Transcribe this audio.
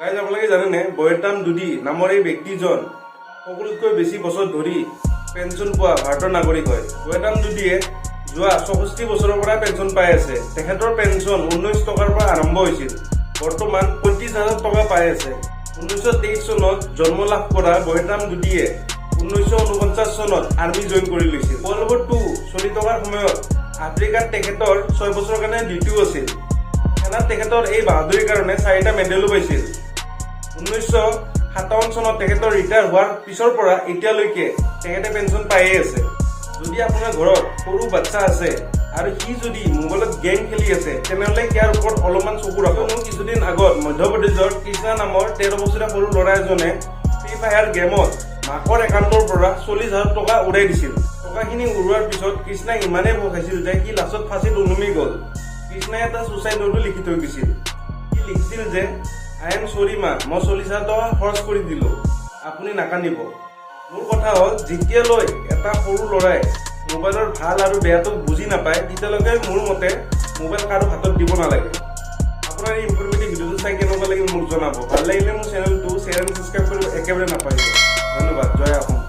Guys, আপোনালোকে জানেনে, বৈৰাম দুদি নামৰ এই ব্যক্তিজন সকলোতকৈ বেছি বছৰ ধৰি পেঞ্চন পোৱা ভাৰতৰ নাগৰিক হয়। বৈৰাম দুদিয়ে যোৱা 64 বছৰৰ পৰা পেঞ্চন পাই আছে। তেখেতৰ পেঞ্চন 19 টকাৰ পৰা আৰম্ভ হৈছিল, বৰ্তমান 35,000 টকা পাই আছে। 1923 চনত জন্ম লাভ কৰা বৈৰাম দুদিয়ে 1949 চনত আৰ্মি জইন কৰি লৈছিল। ৱৰ্ল্ড ৱাৰ টু চলি থকাৰ সময়ত আফ্ৰিকাত তেখেতৰ 6 বছৰৰ কাৰণে ডিউটিও আছিল। সেনাত তেখেতৰ এই বাহাদুৰীৰ কাৰণে চাৰিটা মেডেলো পাইছিল। 1957 চনত তেখেতৰ ৰিটায়াৰ হোৱাৰ পিছৰ পৰা এতিয়ালৈকে তেখেতে পেঞ্চন পায়ে আছে। যদি আপোনাৰ ঘৰত সৰু বাচ্চা আছে আৰু সি যদি মোবাইলত গেম খেলি আছে, তেনেহ'লে ইয়াৰ ওপৰত অলপমান চকু ৰাখক। কিয়নো কিছুদিন আগত মধ্যপ্ৰদেশৰ কৃষ্ণা নামৰ 13 বছৰীয়া সৰু ল'ৰা এজনে ফ্ৰী ফায়াৰ গেমত মাকৰ একাউণ্টৰ পৰা 40,000 টকা উৰাই দিছিল। টকাখিনি উৰোৱাৰ পিছত কৃষ্ণাই ইমানেই ভয় খাইছিল যে সি লাষ্টত ফাঁচীত ওলমি গ'ল। কৃষ্ণাই এটা ছুচাইড নোটো লিখি থৈ গৈছিল। সি লিখিছিল যে "I am sorry মা, মই 40,000 টকা খৰচ কৰি দিলোঁ, আপুনি নাকান্দিব।" মোৰ কথা হ'ল, যেতিয়ালৈ এটা সৰু ল'ৰাই মোবাইলৰ ভাল আৰু বেয়াটো বুজি নাপায়, তেতিয়ালৈকে মোৰ মতে মোবাইল কাৰো হাতত দিব নালাগে। আপোনাৰ এই ইনফৰ্মেটিভ ভিডিঅ'টো চাই কেনেকুৱা লাগিল মোক জনাব। ভাল লাগিলে মোৰ চেনেলটো শ্বেয়াৰ এণ্ড ছাবস্ক্ৰাইব কৰিব একেবাৰে নাপাহৰিব। ধন্যবাদ। জয় অসম।